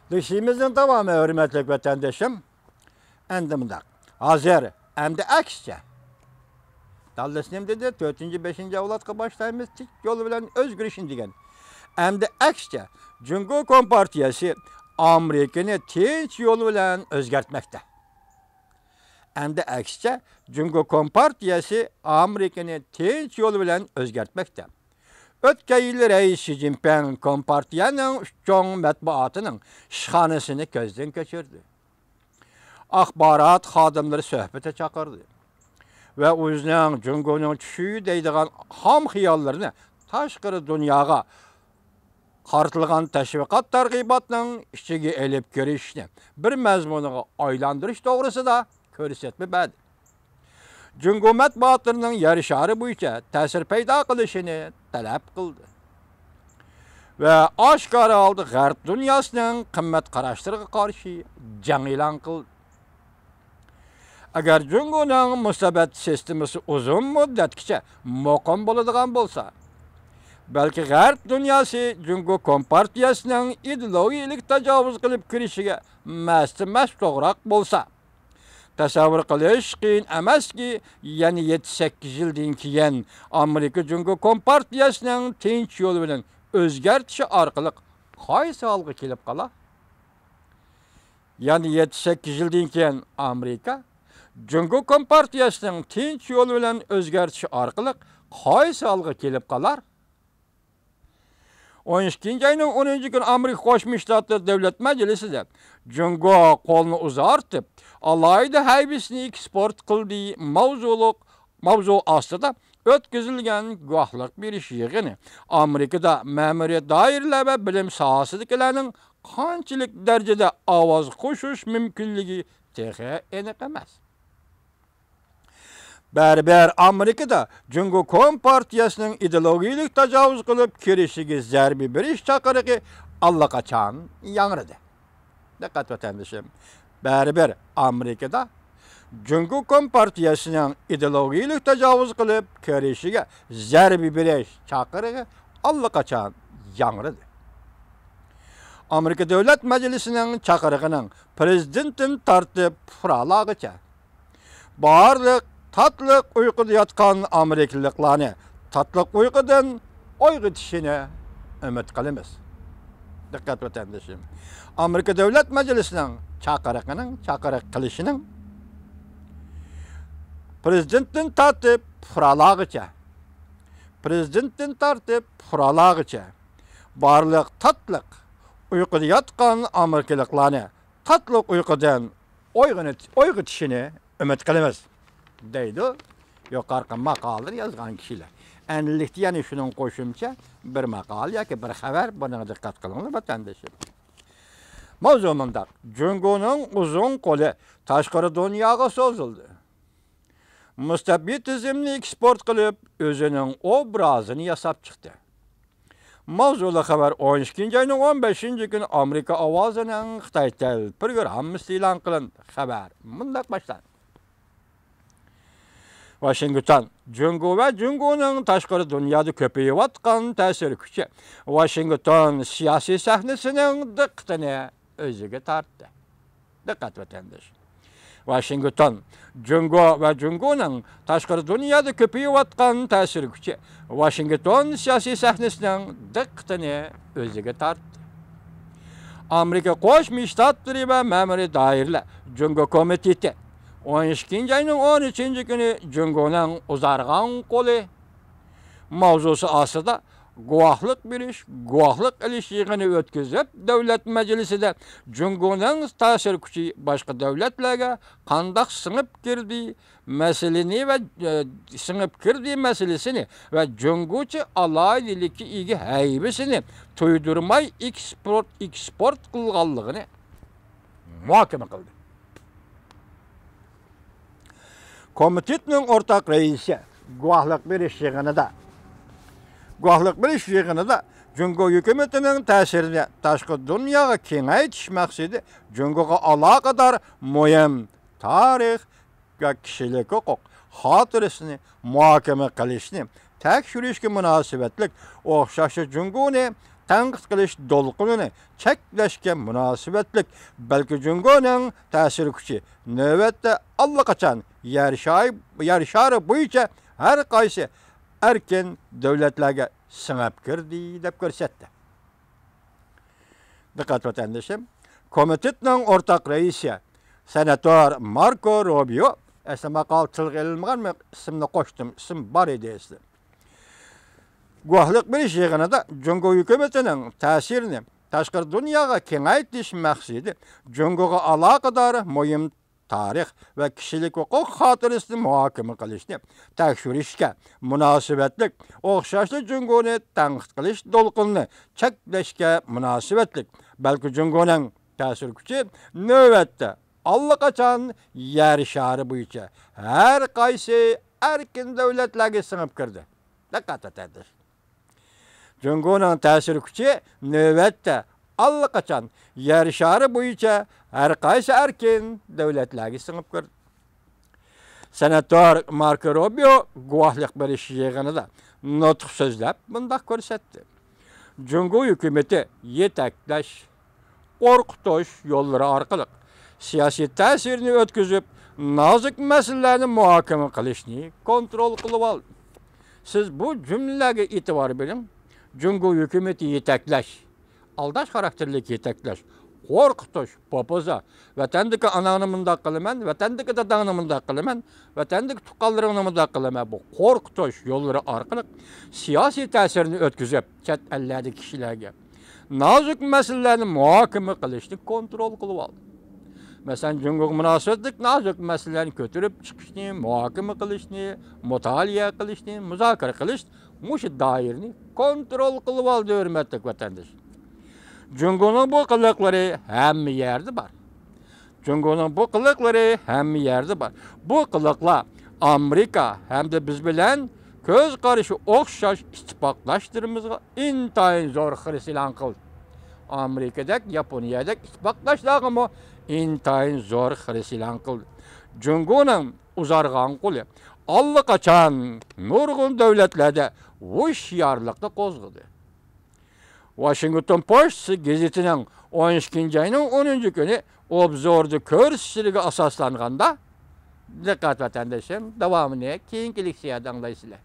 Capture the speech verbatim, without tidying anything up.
دېيىشىمىزنىڭ داۋامى، ھۆرمەتلىك ۋەتەندىشىم. ئەمدى مۇنداق. ھازىر، ئەمدى ئەكسىچە. داللىس نېمە دېدى؟ تۆتىنچى، بەشىنچى ئەۋلادقا باشلايمىز، تىنچ يول بىلەن ئۆزگىرىشنى دېگەن. ئەمدى ئەكسىچە، جۇڭگو كومپارتىيەسى ئامېرىكىنى تىنچ يول بىلەن ئۆزگەرتمەكتە. ئەمدى ئەكسىچە، جۇڭگو كومپارتىيەسى ئامېرىكىنى تىنچ يول بىلەن ئۆزگەرتمەكتە. ئۆتكەن يىلى رەئىس شى جىنپىڭ كومپارتىيەنىڭ ئۈچ چوڭ مەتبۇئاتىنىڭ ئىشخانىسىنى كۆزدىن كەچۈردى. ئاخبارات خادىملىرى سۆھبىتى چاقىردى ۋە ئۆزىنىڭ جۇڭگونىڭ چۈشى دەيدىغان خام خىياللىرىنى تاشقىرى دۇنياغا قارىتىلغان تەشۋىقات تەرغىباتنىڭ ئىچىگە ئېلىپ كىرىشنى بىر مەزمۇنىغا ئايلاندۇرۇش توغرىسىدا كۆرسەتمە بەردى. جۇڭگو مەتبۇئاتلىرىنىڭ يەر شارى بويىچە تەسىر پەيدا قىلىشىنى تەلەپ قىلدى ۋە ئاشكارا ھالدا غەرب دۇنياسىنىڭ قىممەت قاراشلىرىغا قارشى جەڭ ئېلان قىلدى. ئەگەر جۇڭگونىڭ مۇناسىۋەت سىستېمىسى ئۇزۇن مۇددەتكىچە مۇقىم بولىدىغان بولسا، بەلكى غەرب دۇنياسى جۇڭگو كومپارتىيەسىنىڭ ئىدېئولوگىيەلىك تاجاۋۇز قىلىپ كىرىشىگە مەستە مەست توغراق بولسا، تەسەۋۋۇر قىلىش قىيىن ئەمەسكى، يەنە يەتتە سەككىز يىلدىن كېيىن ئامېرىكا جۇڭگو كومپارتىيەسىنىڭ تىنچ يول بىلەن ئۆزگەرتىشى ئارقىلىق قايسى ھالغا كېلىپ قالا؟ يەنە يەتتە سەككىز يىلدىن كېيىن ئامېرىكا جۇڭگو كومپارتىيەسىنىڭ تىنچ يول بىلەن ئۆزگەرتىشى ئارقىلىق قايسى ھالغا كېلىپ قالار؟ ئون ئىككىنچى ئاينىڭ ئونىنچى كۈنى ئامېرىكا قوشما شتاتلىرى دۆلەت مەجلىسىدە جۇڭگو قولىنى ئۇزارتىپ، ئالاھىدە ھەيۋىسىنى ئېكسپورت قىلدى ماۋزۇلۇق، ماۋزۇ ئاستىدا ئۆتكۈزۈلگەن گۇۋاھلىق بېرىش يىغىنى ئامېرىكىدا مەمۇرىي دائىرىلەر ۋە بىلىم ساھەسىدىكىلەرنىڭ قانچىلىك دەرىجىدە ئاۋاز قوشۇش مۇمكىنلىكى تېخى ئېنىق ئەمەس. بەرىبىر ئامېرىكىدا جۇڭگو كومپارتىيەسىنىڭ ئىدېئولوگىيەلىك تاجاۋۇز قىلىپ كىرىشىگە زەربە بېرىش چاقىرىقى ئاللىقاچان ياڭرىدى. دىققەت ۋەتەندىشىم. بەرىبىر ئامېرىكىدا جۇڭگو كومپارتىيەسىنىڭ ئىدېئولوگىيەلىك تاجاۋۇز قىلىپ كىرىشىگە زەربە بېرىش چاقىرىقى ئاللىقاچان ياڭرىدى. ئامېرىكا دۆلەت مەجلىسىنىڭ چاقىرىقىنىڭ پىرېزىدېنتتىن تارتىپ پۇقرالارغىچە بارلىق تاتلىق ئۇيقۇدا ياتقان ئامېرىكىلىقلارنى تاتلىق ئۇيقۇدىن ئويغىتىشىنى ئۈمىد قىلىمىز. دىققەت ۋەتەندىشىم. ئامېرىكا دۆلەت مەجلىسىنىڭ چاقىرىقىنىڭ، چاقىرىق قىلىشىنىڭ پىرېزىدېنتتىن تارتىپ پۇقرالارغىچە، پىرېزىدېنتتىن تارتىپ پۇقرالارغىچە بارلىق تاتلىق ئۇيقۇدا ياتقان ئامېرىكىلىقلارنى تاتلىق ئۇيقۇدىن ئويغىنىت-، ئويغىتىشىنى ئۈمىد قىلىمىز، دەيدۇ يۇقىرىقى ماقالىنى يازغان كىشىلەر. ئەنلىكتە يەنە شۇنىڭ قوشۇمچە بىر ماقالە ياكى بىر خەۋەر، بۇنىڭغا دىققەت قىلىڭلار، ۋەتەندىشىم. ماۋزۇ مۇنداق: جۇڭگونىڭ ئۇزۇن قولى تاشقىرى دۇنياغا سوزۇلدى. مۇستەبىتىزمنى ئېكسپورت قىلىپ، ئۆزىنىڭ ئوبرازىنى ياساپ چىقتى. ماۋزۇلۇق خەۋەر ئون ئىككىنچى ئاينىڭ ئون بەشىنچى كۈنى ئامېرىكا ئاۋازىنىڭ خىتاي تېل پروگراممىسىدا ئېلان قىلىندى. خەۋەر مۇنداق باشلاندى. ۋاشىنگتون، جۇڭگو ۋە جۇڭگونىڭ تاشقىرى دۇنيادا كۆپىيىۋاتقان تەسىر كۈچى ۋاشىنگتون سىياسىي سەھنىسىنىڭ دىققىتىنى ئۆزىگە تارتتى. دىققەت، ۋەتەنداش! ۋاشىنگتون، جۇڭگو ۋە جۇڭگونىڭ تاشقىرى دۇنيادا كۆپىيىۋاتقان تەسىر كۈچى ۋاشىنگتون سىياسىي سەھنىسىنىڭ دىققىتىنى ئۆزىگە تارتتى. ئامېرىكا قوشما شتاتلىرى ۋە مەمۇرىي دائىرىلەر جۇڭگو كومىتېتى ئون ئىككىنچى ئاينىڭ ئون ئۈچىنچى كۈنى جۇڭگونىڭ ئۇزارغان قولى ماۋزۇسى ئاستىدا گۇۋاھلىق بېرىش، گۇۋاھلىق ئېلىش يىغىنى ئۆتكۈزۈپ، دۆلەت مەجلىسىدە جۇڭگونىڭ تەسىر كۈچى باشقا دۆلەتلەرگە قانداق سىڭىپ كىردى مەسىلىنى ۋە، ئە، سىڭىپ كىردى مەسىلىسىنى ۋە جۇڭگوچە ئالاھىدىلىككە ئىگە ھەيۋىسىنى تۇيدۇرماي ئېكسپورت، ئېكسپورت قىلغانلىقىنى مۇھاكىمە قىلدى. كومىتېتنىڭ ئورتاق رەئىسى گۇۋاھلىق بېرىش يىغىنىدا، گۇۋاھلىق بېرىش يىغىنىدا جۇڭگو ھۆكۈمىتىنىڭ تەسىرىنى تاشقى دۇنياغا كېڭەيتىش مەقسىتى جۇڭگوغا ئالاقىدار مۇھىم تارىخ ۋە كىشىلىك ھوقۇق خاتىرىسىنى مۇھاكىمە قىلىشنى تەكشۈرۈشكە مۇناسىۋەتلىك ئوخشاشلا جۇڭگونى تەنقىد قىلىش دولقۇنىنى چەكلەشكە مۇناسىۋەتلىك، بەلكى جۇڭگونىڭ تەسىر كۈچى نۆۋەتتە ئاللىقاچان يەر شايى-، يەر شارى بويىچە ھەر قايسى ئەركىن دۆلەتلەرگە سىڭىپ كىردى، دەپ كۆرسەتتى. دىققەت ۋەتەندىشىم، كومىتېتنىڭ ئورتاق رەئىسى سېناتور ماركو روبىيو، ئەسلى ماقالىدە تىلغا ئېلىنمىغان، مەن ئىسىمنى قوشتۇم، ئىسىم بار ئىدى ئەسلى. گۇۋاھلىق بېرىش يىغىنىدا جۇڭگو ھۆكۈمىتىنىڭ تەسىرىنى تاشقى دۇنياغا كېڭەيتىش مەقسىتى جۇڭگوغا ئالاقىدار مۇھىم تارىخ ۋە كىشىلىك ھوقۇق خاتىرىسىنى مۇھاكىمە قىلىشنى، تەكشۈرۈشكە مۇناسىۋەتلىك، ئوخشاشلا جۇڭگونى تەنقىد قىلىش دولقۇنىنى چەكلەشكە مۇناسىۋەتلىك، بەلكى جۇڭگونىڭ تەسىر كۈچى نۆۋەتتە ئاللىقاچان يەر شارى بويىچە ھەر قايسى ئەركىن دۆلەتلەرگە سىڭىپ كىردى. دىققەت ئەتەدىش. جۇڭگونىڭ تەسىر كۈچى نۆۋەتتە ئاللىقاچان يەر شارى بويىچە ھەر قايسى ئەركىن دۆلەتلەرگە سىڭىپ كىردى. سېناتور ماركو روبىيو گۇۋاھلىق بېرىش يىغىنىدا نۇتۇق سۆزلەپ مۇنداق كۆرسەتتى: جۇڭگو ھۆكۈمىتى يېتەكلەش، قورقۇتۇش يوللىرى ئارقىلىق سىياسىي تەسىرنى ئۆتكۈزۈپ، نازۇك مەسىلىلەرنى مۇھاكىمە قىلىشنى كونترول قىلىۋالدى. سىز بۇ جۈملىلەرگە ئېتىبار بېرىڭ. جۇڭگو ھۆكۈمىتى يېتەكلەش، ئالداش خاراكتېرلىك يېتەكلەش، قورقۇتۇش، پوپوزا، ۋەتەندىكى ئاناڭنى مۇنداق قىلىمەن، ۋەتەندىكى داداڭنى مۇنداق قىلىمەن، ۋەتەندىكى تۇغقانلىرىڭنى مۇنداق قىلىمەن، بۇ قورقۇتۇش يوللىرى ئارقىلىق سىياسىي تەسىرنى ئۆتكۈزۈپ، چەت ئەللەردىكى كىشىلەرگە نازۇك مەسىلىلەرنى مۇھاكىمە قىلىشنى كونترول قىلىۋالدى. مەسىلەن، جۇڭگوغا مۇناسىۋەتلىك نازۇك مەسىلىلەرنى كۆتۈرۈپ چىقىشنى، مۇھاكىمە قىلىشنى، مۇتالىئە قىلىشنى، مۇزاكىرە قىلىش، مۇشۇ دائىرىنى كونترول قىلىۋالدى، ھۆرمەتلىك ۋەتەنداش. جۇڭگونىڭ بۇ قىلىقلىرى ھەممە يەردە بار. جۇڭگونىڭ بۇ قىلىقلىرى ھەممە يەردە بار. بۇ قىلىقلار ئامېرىكا ھەمدە بىز بىلەن كۆز قارىشى ئوخشاش ئىتتىپاقداشلىرىمىزغا ئىنتايىن زور خىرىس ئېلان قىلدى. ئامېرىكىدەك، ياپونىيەدەك ئىتتىپاقداشلارغىمۇ ئىنتايىن زور خىرىس ئېلان قىلدى. جۇڭگونىڭ ئۇزارغان قولى ئاللىقاچان نۇرغۇن دۆلەتلەردە ھوشيارلىقنى قوزغىدى. ۋاشىنگتون پوست گېزىتىنىڭ ئون ئىككىنچى ئاينىڭ ئونىنچى كۈنى ئوبزوردا كۆرسىتىشلىرىگە ئاساسلانغاندا، دىققەت ۋەتەندىشىم، داۋامىنى كېيىنكى لېكسىيەدە ئاڭلايسىلەر.